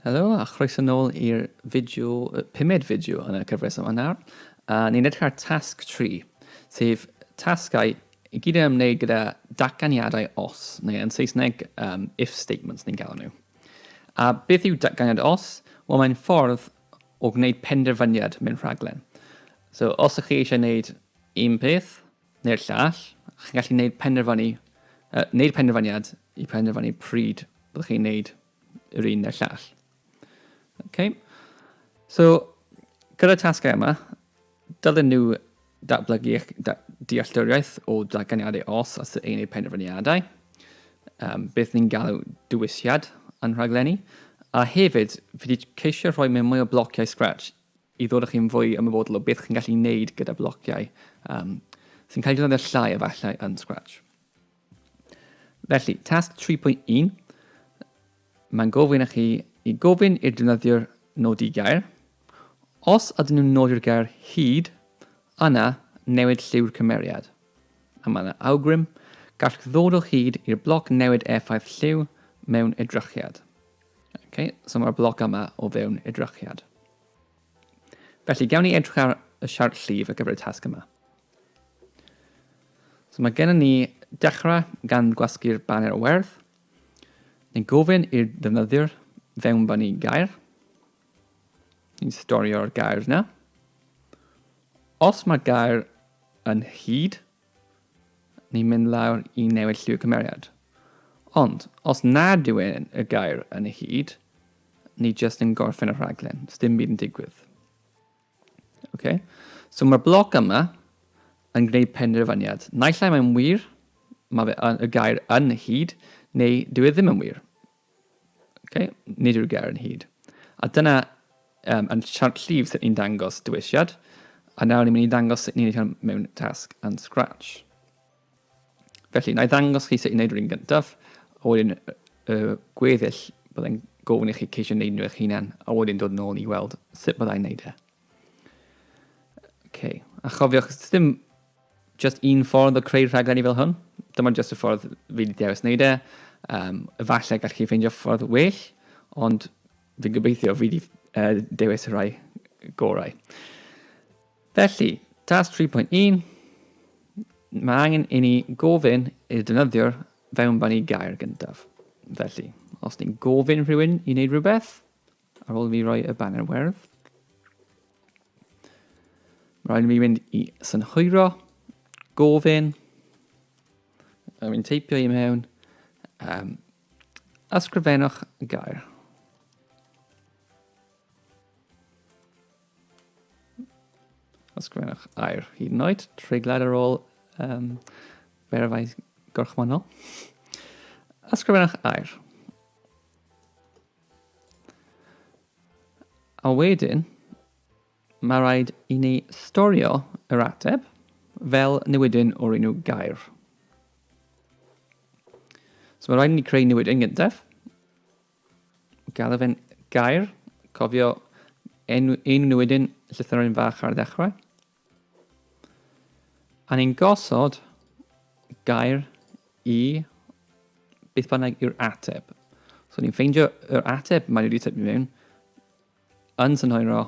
Helo a chroeso nôl i'r fideo, y pumed fideo yn y cyfres yma nawr. A ni'n edrych ar tasg 3, sef tasgau i gyd yn ymwneud gyda datganiadau os, neu yn Saesneg um, if statements ni'n galw nhw. A beth yw datganiad os? Wel, mae'n ffordd o gwneud penderfyniad mewn rhaglen. So, os ydych chi eisiau gwneud un peth neu'r llall, chi'n gallu gwneud penderfynu, uh, wneud penderfyniad i penderfynu pryd byddwch chi'n gwneud yr un neu'r llall. Okay. So, gyda'r tasgau yma, dylen nhw datblygu eich dealltwriaeth o datganiadau os a sut i wneud penderfyniadau, um, beth ni'n galw dewisiad yn rhaglenni, a hefyd, fi wedi ceisio rhoi mewn mwy o blociau Scratch i ddod â chi'n fwy ymwybodol o beth chi'n gallu wneud gyda blociau um, sy'n cael ei defnyddio llai efallai yn Scratch. Felly, tasg 3.1, mae'n gofyn i chi i gofyn i'r defnyddiwr nodi gair. Os ydyn nhw'n nodi'r gair hyd, yna newid lliw'r cymeriad. A mae yna awgrym, gallwch ddod o hyd i'r bloc newid effaith lliw mewn edrychiad. Okay, so mae'r bloc yma o fewn edrychiad. Felly, gawn ni edrych ar y siart llif ar gyfer y tasg yma. So mae gennym ni dechrau gan gwasgu'r baner werdd. Ni'n gofyn i'r ddefnyddiwr fewnbynnu gair. Ni'n storio'r gair yna. Os mae'r gair yn hyd, ni'n mynd lawr i newid lliw cymeriad. Ond, os nad yw y gair yn hyd, ni jyst yn gorffen y rhaglen. Dim byd yn digwydd. Okay? So mae'r bloc yma yn gwneud penderfyniad. Naill ai mae'n wir, mae fe, y gair yn hyd, neu dyw e ddim yn wir. Okay? Nid yw'r gair yn hyd. A dyna um, yn siart llif sut ni'n dangos dewisiad, a nawr ni'n mynd i ddangos sut ni'n ei hwn mewn tasg yn Scratch. Felly, na i ddangos chi sut i wneud yr un gyntaf, a wedyn y gweddill byddai'n gofyn i chi ceisio wneud nhw eich hunan, a wedyn dod nôl i weld sut byddai'n wneud e. Okay. A chofiwch, ddim just un ffordd o creu rhaglenni fel hwn. Dyma just y ffordd fi wedi dewis wneud e. Um, efallai gallwch chi ffeindio ffordd well, ond fi'n gobeithio fi wedi uh, dewis y rhai gorau. Felly, tasg 3.1, mae angen i ni gofyn i'r defnyddiwr fewnbynnu gair gyntaf. Felly, os ni'n gofyn rhywun i wneud rhywbeth, ar ôl i fi roi y banner werdd, mae rhaid i fi fynd i synhwyro, gofyn, a fi'n teipio i mewn, um, ysgrifennwch gair. Ysgrifennwch air hyd yn oed, treiglad ar ôl um, berfau gorchmynnol. Ysgrifennwch air. A wedyn, mae rhaid i ni storio yr ateb fel newidyn o'r enw gair. So mae rhaid i ni creu newidyn gyntaf. Galw fe'n gair. Cofio enw, enw newidyn llythyren fach ar ddechrau. A ni'n gosod gair i beth bynnag yw'r ateb. So ni'n ffeindio yr ateb mae wedi tyfu mewn yn synhwyro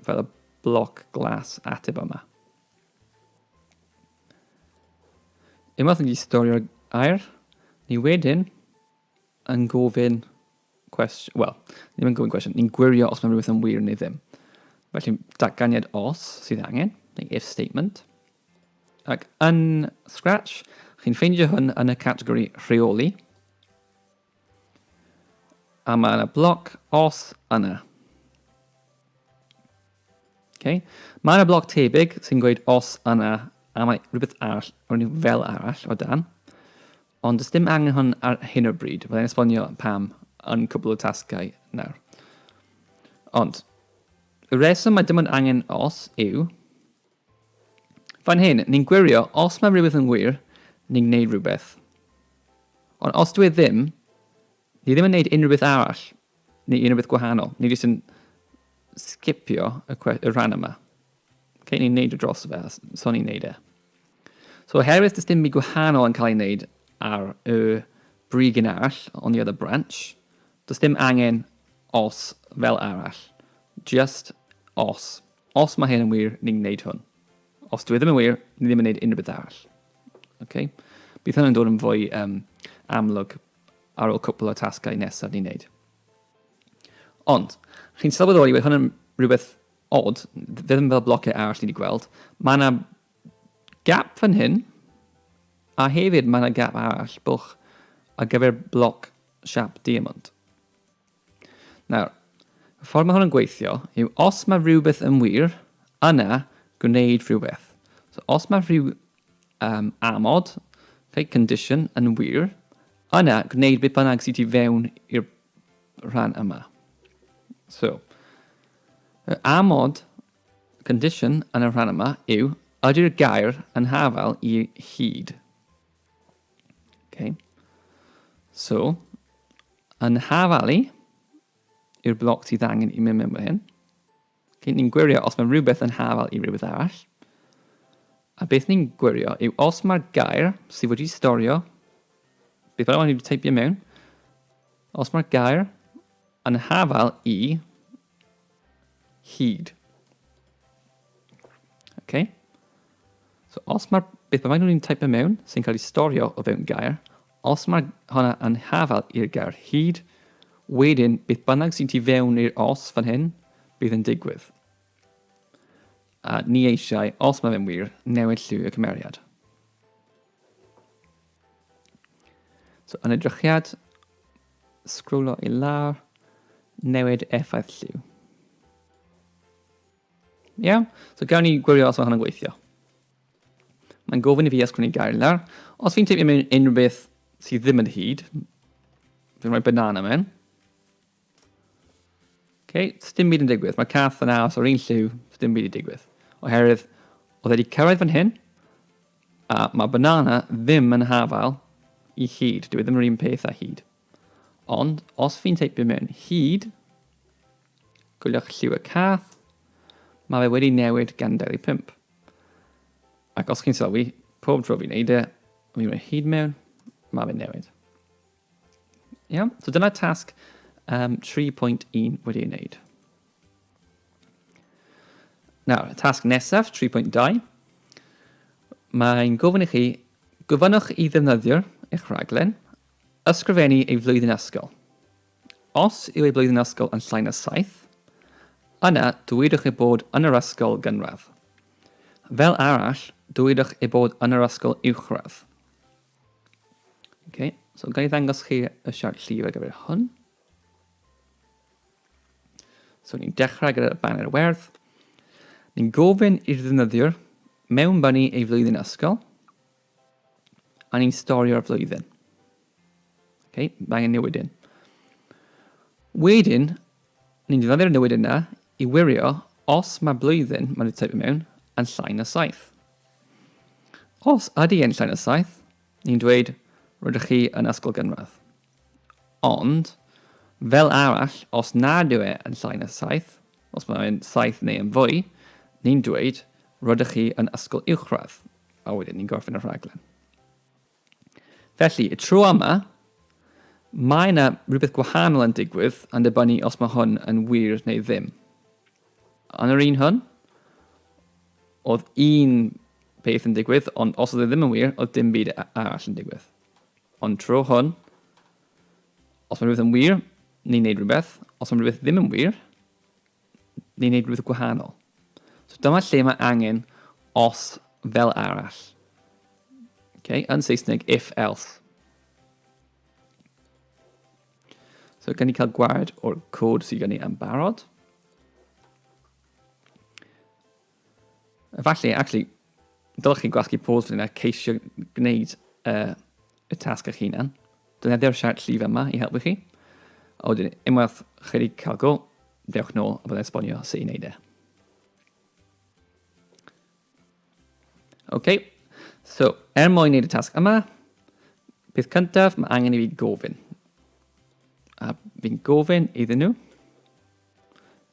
fel y bloc glas ateb yma. Unwaith ni wedi storio'r air, ni wedyn yn gofyn cwestiwn, wel, ddim yn gofyn cwestiwn, ni'n gwirio os mae rhywbeth yn wir neu ddim. Felly, datganiad os sydd angen, neu if statement. Ac yn Scratch, chi'n ffeindio hwn yn y categori rheoli. A mae yna bloc os yna. Okay. Mae yna bloc tebyg sy'n gweud os yna, a mae rhywbeth arall, o'r enw fel arall o dan. Ond does dim angen hwn ar hyn o bryd. Byddai'n esbonio pam yn cwbl o tasgau nawr. Ond, y reswm mae dim ond angen os yw, fan hyn, ni'n gwirio os mae rhywbeth yn wir, ni'n gwneud rhywbeth. Ond os dwi e ddim, ni ddim yn gwneud unrhyw beth arall, neu unrhyw beth gwahanol. Ni jyst yn sgipio y, y rhan yma. Okay, ni'n neud o dros fe, so ni'n neud e. So oherwydd does dim byd gwahanol yn cael ei wneud ar y brigyn arall, on the other branch, does dim angen os fel arall. Just os. Os mae hyn yn wir, ni'n gwneud hwn. Os dwi e ddim yn wir, ni ddim yn gwneud unrhyw beth arall. Okay? Bydd hwn yn dod yn fwy um, amlwg ar ôl cwpl o tasgau nesaf ni'n gwneud. Ond, chi'n sylweddoli bod hwn yn rhywbeth odd, ddim fel blociau arall ni wedi gweld. Mae yna gap fan hyn, a hefyd mae yna gap arall, bwlch, ar gyfer bloc siap diamond. Nawr, y ffordd mae hwn yn gweithio yw os mae rhywbeth yn wir, yna gwneud rhywbeth. So os mae rhyw um, amod, okay, condition, yn wir, yna gwneud beth bynnag sydd tu fewn i'r rhan yma. So, y amod, condition, yn y rhan yma yw ydy'r gair yn hafal i hyd. Okay. So, yn hafalu yw'r bloc sydd angen i mynd mewn hyn. Okay, ni'n gwirio os mae rhywbeth yn hafal i rhywbeth arall. A beth ni'n gwirio yw os mae'r gair sydd wedi storio, beth bynnag ni'n teipio mewn, os mae'r gair yn hafal i hyd. Okay. So os mae'r beth bynnag nhw'n teipio mewn sy'n cael ei storio o fewn gair, os mae hwnna yn hafal i'r gair hyd, wedyn beth bynnag sy'n tu fewn i'r os fan hyn, bydd yn digwydd. A ni eisiau, os mae fe'n wir, newid lliw y cymeriad. So yn y drychiad, sgrwlo i lawr, newid effaith lliw. Iawn? So gawn ni gwirio os mae hwn yn gweithio. Mae'n gofyn i fi ysgrifennu gair lawr. Os fi'n teipio mewn unrhyw beth sydd ddim yn hyd, fi'n rhoi banana mewn. Okay, dim byd yn digwydd. Mae cath yn aros o'r un lliw, dim byd yn digwydd. Oherwydd, oedd wedi cyrraedd fan hyn, a mae banana ddim yn hafal i hyd. Dwi e ddim yr un peth â hyd. Ond, os fi'n teipio mewn hyd, gwyliwch lliw y cath, mae fe wedi newid gan 25. Ac os chi'n sylwi, pob tro fi'n neud e, fi'n rhoi hyd mewn, mae fe'n newid. Iawn? So dyna tasg um, 3.1 wedi ei wneud. Nawr, y tasg nesaf, 3.2, mae'n gofyn i chi, gofynnwch i ddefnyddiwr eich rhaglen ysgrifennu ei flwyddyn ysgol. Os yw ei blwyddyn ysgol yn llai na 7, yna dywedwch ei bod yn yr ysgol gynradd. Fel arall, dywedwch ei bod yn yr ysgol uwchradd. Okay, so ga i ddangos chi y siart llif ar gyfer hwn. So ni'n dechrau gyda'r banner werdd. Ni'n gofyn i'r ddefnyddiwr mewn bynu ei flwyddyn ysgol, a ni'n storio'r flwyddyn. Okay, mae angen newidyn. Wedyn, ni'n defnyddio'r newidyn yna i wirio os mae blwyddyn mae'n ei teipio mewn yn llai na 7. Os ydy e'n llai na 7, ni'n dweud rydych chi yn ysgol gynradd. Ond, fel arall, os nad yw e yn llai na 7, os mae'n 7 neu yn fwy, ni'n dweud rydych chi yn ysgol uwchradd, a wedyn ni'n gorffen y rhaglen. Felly, y tro yma, mae yna rhywbeth gwahanol yn digwydd yn dibynnu os mae hwn yn wir neu ddim. Yn yr un hwn, oedd un peth yn digwydd, ond os oedd e ddim yn wir, oedd dim byd arall yn digwydd. Ond tro hwn, os mae rhywbeth yn wir, ni'n neud rhywbeth. Os mae rhywbeth ddim yn wir, ni'n neud rhywbeth gwahanol. So dyma lle mae angen os fel arall. Okay, yn Saesneg, if else. So gan ni cael gwared o'r cod sydd gen i yn barod. Efallai, actually, dylech chi gwasgu pause fan hyn a ceisio gwneud uh, y tasg eich hunan. Defnyddio'r siart llif yma i helpu chi. A wedyn, unwaith chi wedi cael go, dewch nôl a byddai'n esbonio sut i wneud e. OK, so er mwyn wneud y tasg yma, peth cyntaf, mae angen i fi gofyn. A fi'n gofyn iddyn nhw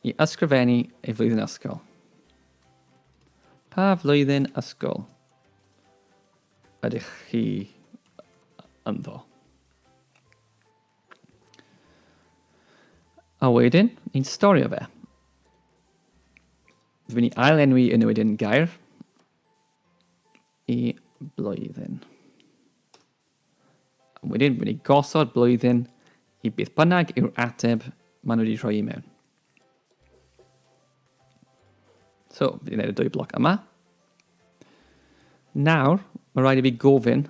i ysgrifennu ei flwyddyn ysgol. Pa flwyddyn ysgol ydych chi ynddo? A wedyn, ni'n storio fe. Fi'n mynd i ail-enwi y newidyn gair i blwyddyn. A wedyn, fi'n mynd i gosod blwyddyn i beth bynnag yw'r ateb maen nhw wedi rhoi i mewn. So, fi'n gwneud y dwy bloc yma. Nawr, mae rhaid i fi gofyn,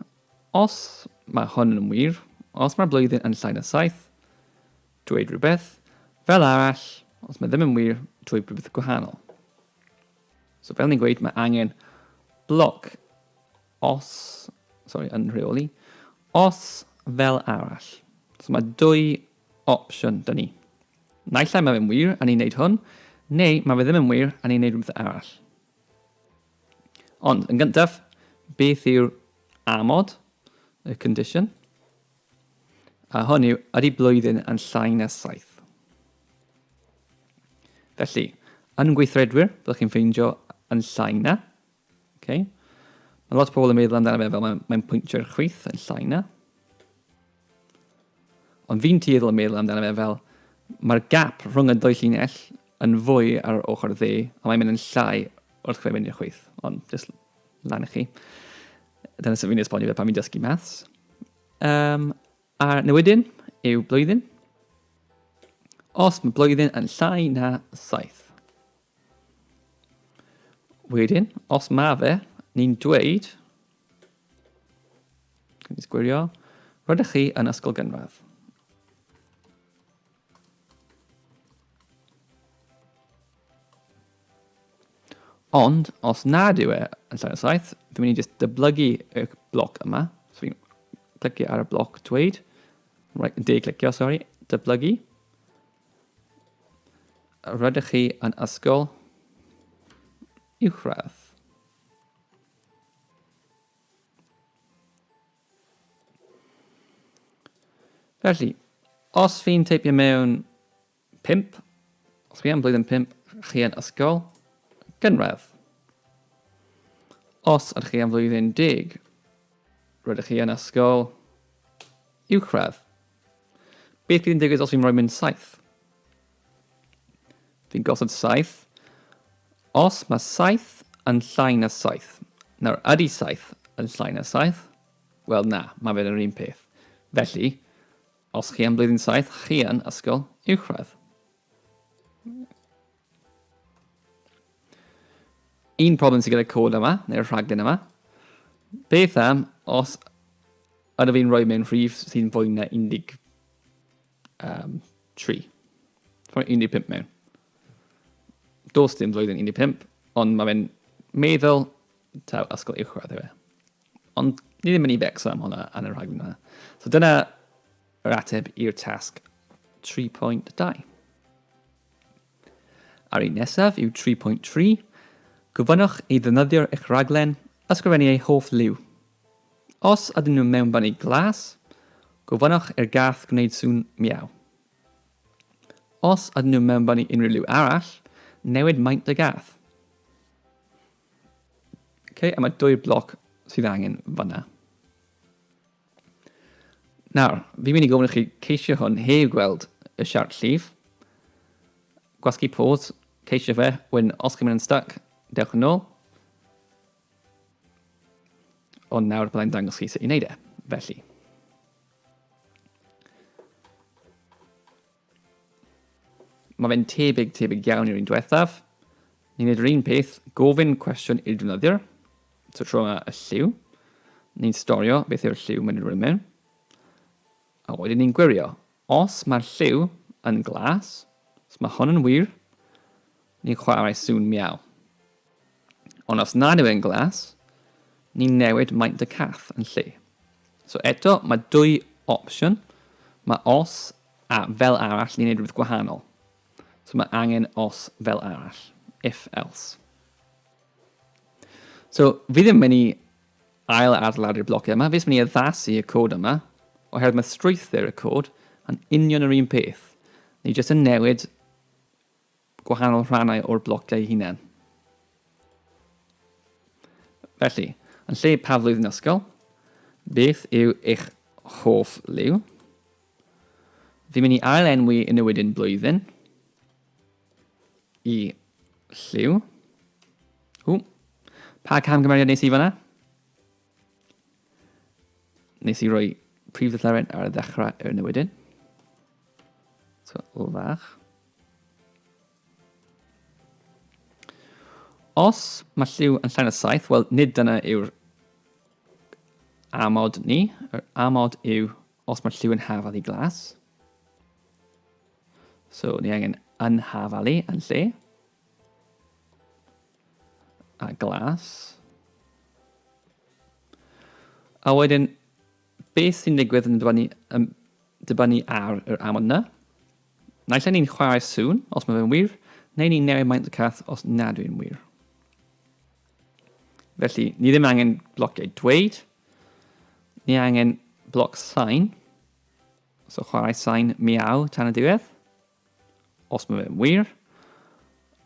os mae hwn yn wir, os mae'r blwyddyn yn llai na 7, dweud rhywbeth. Fel arall, os mae ddim yn wir, dweud rhywbeth gwahanol. So fel ni'n gweud, mae angen bloc os, sorry, yn rheoli, os fel arall. So mae dwy opsiwn dyn ni. Naill ai mae fe'n wir a ni'n neud hwn, neu mae fe ddim yn wir a ni'n neud rhywbeth arall. Ond, yn gyntaf, beth yw'r amod, y condition? A hwn yw, ydy blwyddyn yn llai na 7? Felly, yn gweithredwyr, byddwch chi'n ffeindio yn llai na. Okay. Mae lot o pobl yn meddwl amdano fe fel mae'n mae pwyntio'r chwith yn llai na. Ond fi'n tueddol yn meddwl amdano fe fel mae'r gap rhwng y ddwy llinell yn fwy ar yr ochr dde, a mae'n mynd yn llai wrth fe mynd i'r chwith. Ond just lan i chi. Dyna sut fi'n esbonio fe pan fi'n dysgu maths. A'r newidyn yw blwyddyn. Os mae blwyddyn yn llai na 7. Wedyn, os mae fe, ni'n dweud, ni'n sgwirio, rydych chi yn ysgol gynradd. Ond, os nad yw e yn llai na 7, fi'n mynd i just dyblygu y bloc yma. So fi'n clicio ar y bloc dweud, right, de-clicio, sorry, dyblygu. Rydych chi yn ysgol uwchradd. Felly, os fi'n teipio mewn 5, os fi yn blwyddyn 5, chi yn ysgol gynradd. Os ydych chi yn flwyddyn 10, rydych chi yn ysgol uwchradd. Beth bydd yn digwydd os fi'n rhoi mynd 7? Fi'n gosod 7. Os mae 7 yn llai na 7. Nawr, ydy 7 yn llai na 7? Wel na, mae fe'n yr un peth. Felly, os chi yn blwyddyn 7, chi yn ysgol uwchradd. Un problem sydd gyda'r cod yma, neu'r rhaglen yma, beth am os ydw fi'n rhoi mewn rhif sy'n fwy na 13? Rhoi 15 mewn. Does dim flwyddyn 15, ond mae fe'n meddwl taw ysgol uwchradd yw e. Ond ni ddim yn mynd i becso am hwnna yn y rhaglen yma. So dyna yr ateb i'r tasg 3.2. A'r un nesaf yw 3.3. Gofynnwch i ddefnyddio'r eich rhaglen ysgrifennu eu hoff liw. Os ydyn nhw mewn fyny glas, gofynnwch i'r gath gwneud sŵn miaw. Os ydyn nhw mewn fyny unrhyw liw arall, newid maint y gath. Okay, a mae dwy bloc sydd angen fyna. Nawr, fi'n mynd i gofyn i chi ceisio hwn heb gweld y siart llif. Gwasgu pause, ceisio fe, wedyn os chi'n mynd yn stuck, dewch yn ôl. Ond nawr byddai'n dangos chi sut i wneud e, felly. Mae fe'n tebyg, tebyg iawn i'r un diwethaf. Ni'n gwneud yr un peth, gofyn cwestiwn i'r defnyddiwr. So tro yma y lliw. Ni'n storio beth yw'r lliw mae'n rhywun mewn. A wedyn ni'n gwirio. Os mae'r lliw yn glas, os mae hwn yn wir, ni'n chwarae sŵn miaw. Ond os nad yw e'n glas, ni'n newid maint y cath yn lle. So eto, mae dwy opsiwn. Mae os a fel arall ni'n neud rhywbeth gwahanol. So mae angen os fel arall. If else. So fi ddim yn mynd i ail adeiladu'r blociau yma, fi jyst mynd i addasu y cod yma, oherwydd mae strwythur y cod yn union yr un peth. Ni jyst yn newid gwahanol rhannau o'r blociau eu hunain. Felly, yn lle pa flwyddyn ysgol, beth yw eich hoff liw? Fi'n mynd i ail-enwi y newidyn blwyddyn i lliw. Ww, pa camgymeriad nes i fanna? Nes i roi prif llythyren ar y ddechrau yr newidyn. So, o fach. Os mae lliw yn llai na 7, wel, nid dyna yw'r amod ni. Yr amod yw os mae'r lliw yn hafal i glas. So, ni angen yn hafalu yn lle. A glas. A wedyn, beth sy'n digwydd yn dibynnu, um, dibynnu ar yr amod yna? Naill ai ni'n chwarae sŵn, os mae fe'n wir, neu ni'n newid maint y cath os nad yw'n wir. Felly, ni ddim angen blociau dweud, ni angen bloc sain, so chwarae sain miaw tan y diwedd, os mae fe'n wir.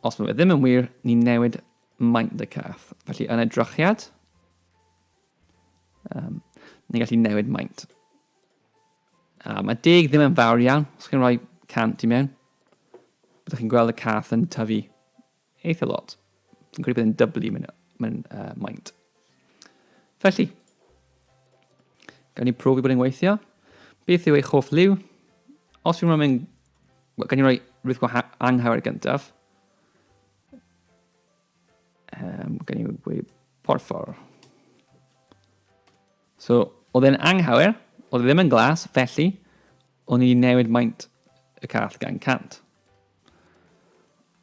Os mae fe ddim yn wir, ni'n newid maint y cath. Felly, yn y drychiad, ni'n gallu newid maint. A mae deg ddim yn fawr iawn, os chi'n rhoi 100 i mewn, byddwch chi'n gweld y cath yn tyfu eitha lot. Fi'n credu bydd yn dyblu mewn, mewn maint. Felly, gawn ni profi bod e'n gweithio. Beth yw eich hoff liw? Os yw'n rhoi mynd... Wel, gawn ni roi rhywbeth anghywir gyntaf. Gawn ni gweud porffor. So, oedd e'n anghywir, oedd e ddim yn glas, felly, o'n i newid maint y cath gan 100.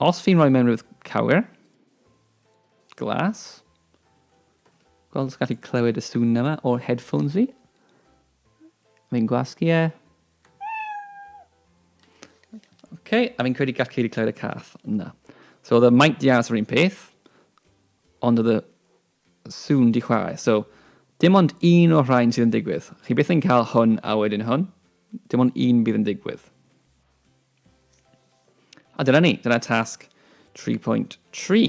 Os fi'n rhoi mewn rhywbeth cywir, glas, gweld os gallu clywed y sŵn yma o'r headphones fi. Fi'n gwasgu e. OK, a fi'n credu gallu clywed y cath yna. So oedd y maint di aros yr un peth, ond oedd y sŵn di chwarae. So, dim ond un o'r rhain sydd yn digwydd. Chi byth yn cael hwn a wedyn hwn. Dim ond un bydd yn digwydd. A dyna ni, dyna tasg 3.3,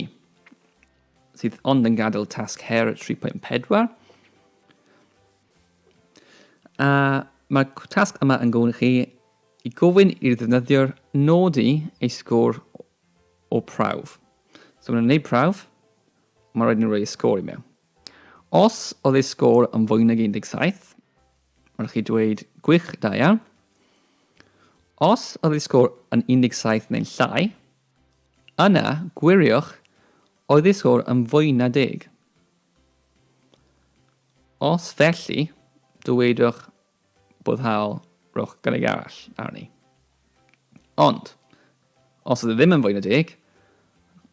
sydd ond yn gadael tasg her 3.4. A mae'r tasg yma yn gofyn i chi i gofyn i'r ddefnyddiwr nodi ei sgôr o prawf. So maen nhw'n gwneud prawf, mae rhaid nhw roi y sgôr i mewn. Os oedd ei sgôr yn fwy nag 17, Mae'n chi dweud gwych, da iawn. Os oedd ei sgôr yn 17 neu'n llai, yna gwiriwch oedd ei sgôr yn fwy na deg. Os felly, dywedwch boddhaol rhowch gynnig arall arni. Ond, os oedd e ddim yn fwy na deg,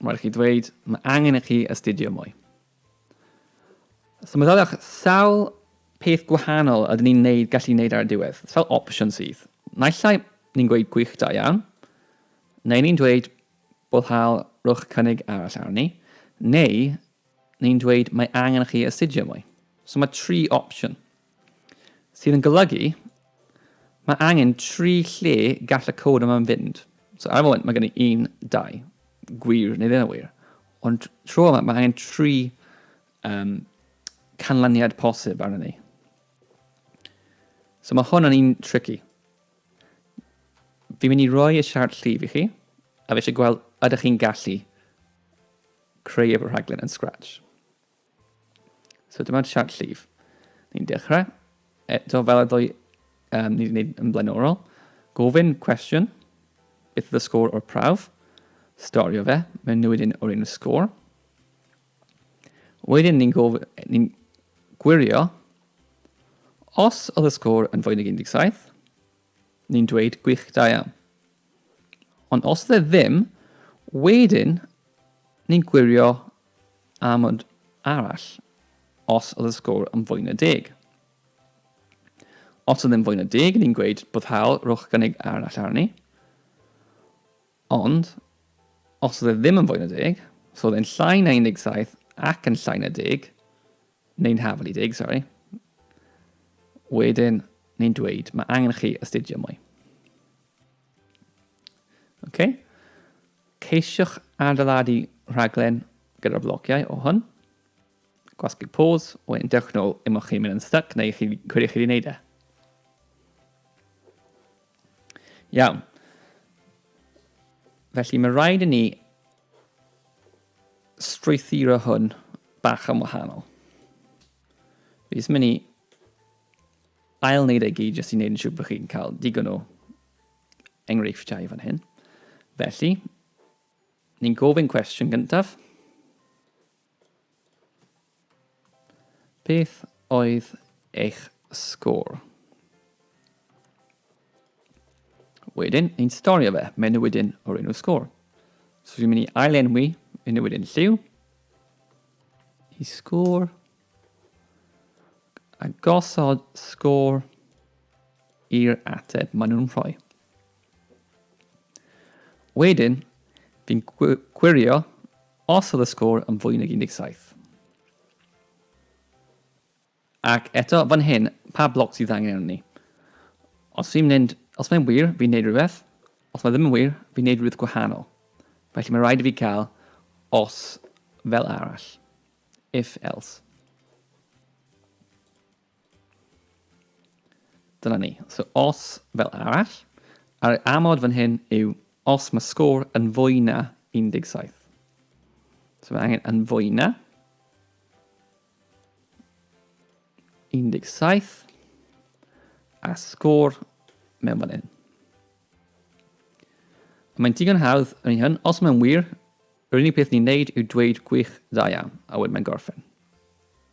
rhaid chi ddweud mae angen i chi astudio mwy. So meddyliwch, sawl peth gwahanol ydyn ni'n neud, gallu neud ar y diwedd? Sawl opsiwn sydd? Naill ai ni'n gweud gwych da iawn, neu ni'n dweud boddhaol rhowch cynnig arall arni, neu ni'n dweud mae angen chi astudio mwy. So mae tri opsiwn. Sydd yn golygu mae angen tri lle gall y cod yma'n fynd. So ar y moment mae gen i un, dau, gwir neu ddim yn wir. Ond tro yma mae angen tri canlyniad posib arno ni. So mae hwn yn un tricky. Fi'n mynd i roi y siart llif i chi, a fi eisiau gweld ydych chi'n gallu creu y rhaglen yn Scratch. So dyma'r siart llif. Ni'n dechrau, eto fel y ddwy um, ni wedi gwneud yn blaenorol, gofyn cwestiwn, beth oedd y sgôr o'r prawf, storio fe mewn newidyn o'r enw sgôr. Wedyn ni'n ni gwirio, os oedd y sgôr yn fwy nag 17, ni'n dweud gwych da iawn. Ond os oedd e ddim, wedyn ni'n gwirio amod arall os oedd y sgôr yn fwy na deg. Os oedd yn fwy na deg, ni'n gweud boddhaol, rhowch gynnig arall arni. Ond, os oedd e ddim yn fwy na deg, so oedd e'n llai na 17 ac yn llai na deg, neu'n hafal i deg, sori, wedyn ni'n dweud mae angen chi astudio mwy. Okay? Ceisiwch adeiladu rhaglen gyda'r blociau o hwn. Gwasgu pause, wedyn dewch nôl unwaith chi'n mynd yn stuck neu chi credu chi wedi gwneud e. Iawn. Felly mae rhaid i ni strwythuro hwn bach yn wahanol. Fi jyst mynd i ail wneud e gyd jyst i wneud yn siŵr bod chi'n cael digon o enghreifftiau fan hyn. Felly, ni'n gofyn cwestiwn gyntaf. Beth oedd eich sgôr? Wedyn, ni'n storio fe mewn newidyn o'r enw sgôr. So fi'n mynd i ailenwi y newidyn lliw i sgôr a gosod sgôr i'r ateb maen nhw'n rhoi. Wedyn, fi'n gwirio os oedd y sgôr yn fwy nag 17. Ac eto, fan hyn, pa bloc sydd angen arni? Os fi'n mynd, os mae'n wir, fi'n neud rhywbeth. Os mae ddim yn wir, fi'n neud rhywbeth gwahanol. Felly mae rhaid i fi cael os fel arall. If else. Dyna ni. So os fel arall, a'r amod fan hyn yw os mae sgôr yn fwy na 17. So mae angen yn fwy na 17 a sgôr mewn fan hyn. Mae'n digon hawdd yn hyn, os mae'n wir, yr unig peth ni'n neud yw dweud gwych da iawn, a wedyn mae'n gorffen.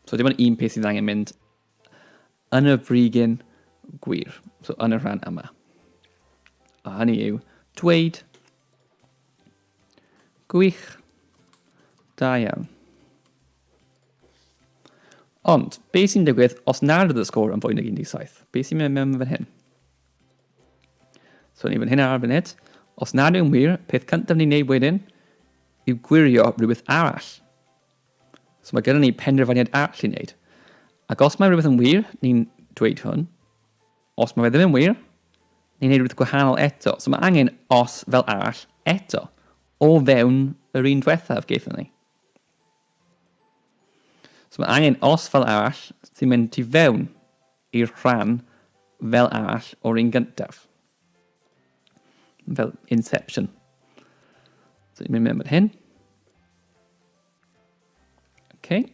So dim ond un peth sydd angen mynd yn y brigyn gwir, so yn y rhan yma. A hynny yw dweud gwych da iawn. Ond, be sy'n digwydd os nad ydy'r sgôr yn fwy nag 17? Be sy'n mynd mewn fan hyn? So ni fan hyn ar y funud. Os nad yw'n wir, peth cyntaf ni'n neud wedyn yw gwirio rhywbeth arall. So mae gennym ni penderfyniad arall i wneud. Ac os mae rhywbeth yn wir, ni'n dweud hwn. Os mae fe ddim yn wir, ni'n neud rhywbeth gwahanol eto. So mae angen os fel arall eto, o fewn yr un diwethaf gaethon ni. So mae angen os fel arall sy'n mynd tu fewn i'r rhan fel arall o'r un gyntaf. Fel Inception. So ni'n mynd mewn fan hyn. Okay.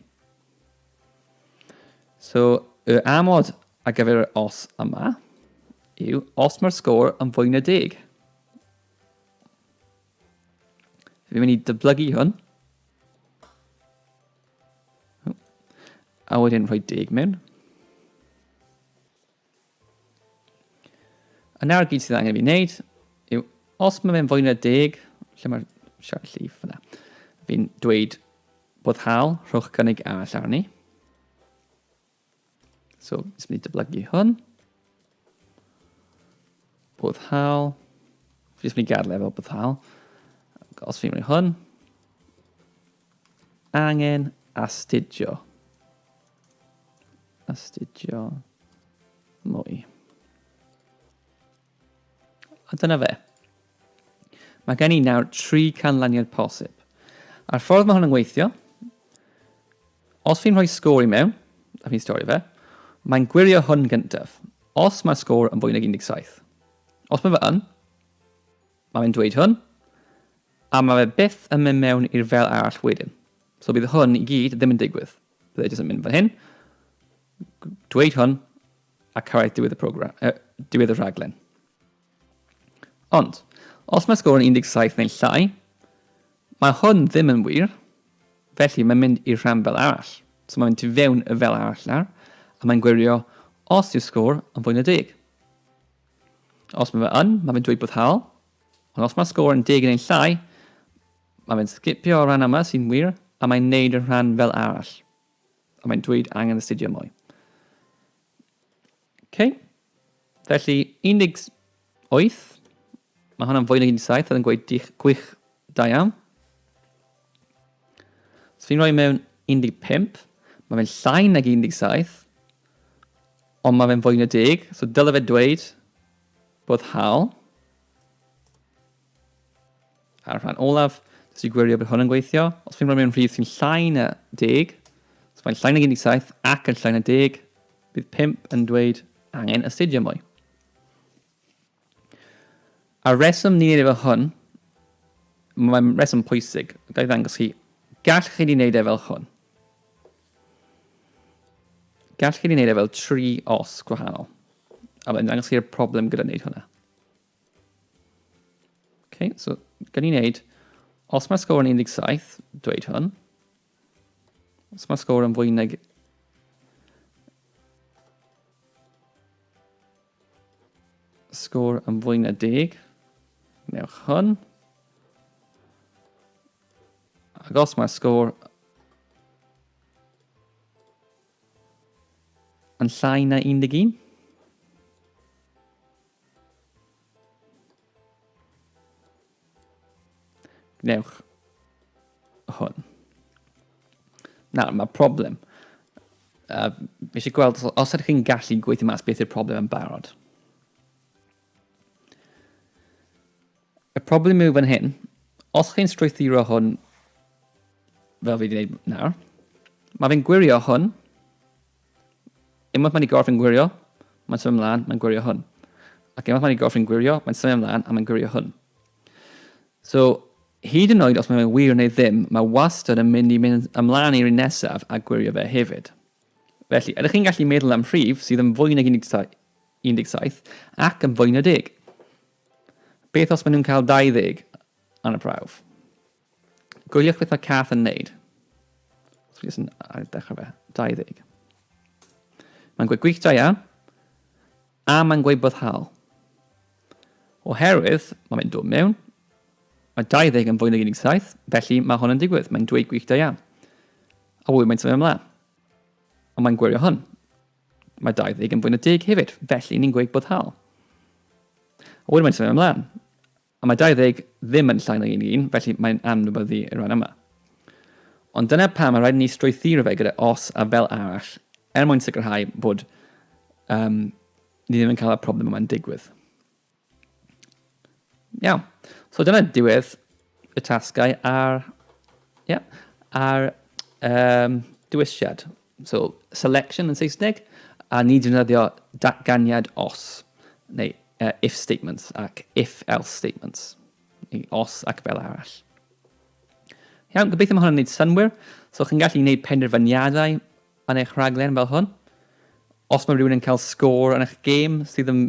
So, y amod ar gyfer yr os yma yw os mae'r sgôr yn fwy na deg. Fi'n mynd i dyblygu hwn. A wedyn rhoi deg mewn. A nawr gyd sydd angen fi wneud yw, os mae fe'n fwy na deg, lle mae'r siarad llif fyna, fi'n dweud boddhaol, rhowch gynnig arall arni. So, jyst mynd i dyblygu hwn. Boddhaol. Fi jyst mynd i gadael efo boddhaol. Os fi'n rhoi hwn. Angen astudio. Astudio mwy. A dyna fe. Mae gen i nawr tri canlyniad posib. A'r ffordd mae hwn yn gweithio, os fi'n rhoi sgôr i mewn, a fi'n storio fe, mae'n gwirio hwn gyntaf. Os mae'r sgôr yn fwy nag 17. Os mae fe yn, mae fe'n dweud hwn, a mae fe byth yn mynd mewn i'r fel arall wedyn. So bydd hwn i gyd ddim yn digwydd. Bydd e jyst yn mynd fan hyn, dweud hwn, a cyrraedd diwedd y program, diwedd y rhaglen. Ond, os mae sgôr yn 17 neu'n llai, mae hwn ddim yn wir, felly mae'n mynd i'r rhan fel arall. So mae'n mynd tu fewn y fel arall nawr, a mae'n gwirio os yw sgôr yn fwy na deg. Os mae fe yn, mae fe'n dweud boddhaol, ond os mae sgôr yn deg neu'n llai, mae fe'n sgipio o'r rhan yma sy'n wir, a mae'n neud y rhan fel arall. A mae'n dweud angen astudio mwy. Okay. Felly, 18, mae hwnna'n fwy nag 17, oedd yn gweud dich, gwych da iawn. So fi'n rhoi mewn 15, mae fe'n llai nag 17, ond mae fe'n fwy na 10, so dyle fe dweud bod hawl. A'r rhan olaf, jyst i gwirio bod hwn yn gweithio. Os fi'n rhoi mewn rhif sy'n llai na 10, so mae'n llai na 17 ac yn llai na 10, bydd 5 yn dweud angen astudio mwy. A reswm ni'n neud efo hwn, mae'n reswm pwysig, ga i ddangos chi, gall chi ni wneud e fel hwn. Gall chi ni wneud e fel tri os gwahanol. A mae'n dangos chi'r problem gyda wneud hwnna. Okay, so gan i wneud, os mae'r sgôr yn 17, dweud hwn. Os mae'r sgôr yn fwy nag sgôr yn fwy na 10, newch hwn. Ac os mae'r sgôr yn llai na 11, Gwnewch hwn. Nawr, mae problem. Fi eisiau gweld os ydych chi'n gallu gweithio mas beth yw'r problem yn barod. Y problem yw fan hyn, os chi'n strwythuro hwn fel fi wedi gwneud nawr, mae fe'n gwirio hwn. Unwaith mae'n ei gorffen gwirio, mae'n symud ymlaen, mae'n gwirio hwn. Ac unwaith mae'n ei gorffen gwirio, mae'n symud ymlaen a mae'n gwirio hwn. So, hyd yn oed os mae'n wir neu ddim, mae wastad yn mynd i mynd ymlaen i'r un nesaf a gwirio fe hefyd. Felly, ydych chi'n gallu meddwl am rhif sydd yn fwy nag 17 ac yn fwy na 10? Beth os maen nhw'n cael 20 ar y prawf? Gwyliwch beth mae cath yn neud. So jyst yn ar dechrau fe. 20. Mae'n gweud gwych da iawn. A mae'n gweud boddhaol. Oherwydd, mae'n mynd dod mewn. Mae 20 yn fwy nag 17, felly mae hwn yn digwydd. Mae'n dweud gwych da iawn. A wedyn mae'n symud ymlaen. Ond mae'n gwirio hwn. Mae 20 yn fwy na 10 hefyd, felly ni'n gweud boddhaol. A wedyn mae'n symud ymlaen. A mae 20 ddim yn llai nag 11, felly mae'n anwybyddu y rhan yma. Ond dyna pam mae rhaid i ni strwythuro fe gyda os a fel arall, er mwyn sicrhau bod um, ni ddim yn cael y problem yma'n digwydd. Iawn. So dyna diwedd y tasgau ar, yeah, ar um, dewisiad. So selection yn Saesneg, a ni defnyddio datganiad os, neu if statements ac if else statements, neu os ac fel arall. Iawn, gobeithio mae hwn yn gwneud synnwyr. So chi'n gallu gwneud penderfyniadau yn eich rhaglen fel hwn. Os mae rhywun yn cael sgôr yn eich gêm sydd yn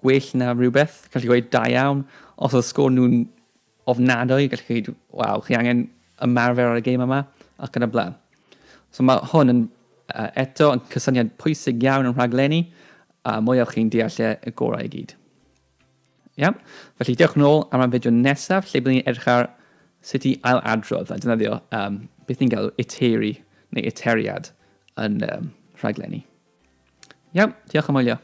gwell na rhywbeth, gallu gweud da iawn. Os oedd sgôr nhw'n ofnadwy, gallu chi gweud, waw, chi angen ymarfer ar y gêm yma, ac yn y blaen. So mae hwn yn uh, eto yn cysyniad pwysig iawn yn rhaglenni, a mwy o chi'n deall e, y gorau i gyd. Iawn? Felly diolch yn ôl am y fideo nesaf, lle byddwn ni'n edrych ar sut i ailadrodd a defnyddio um, beth ni'n galw iteru neu iteriad yn um, rhaglenni. Iawn, diolch am wylio.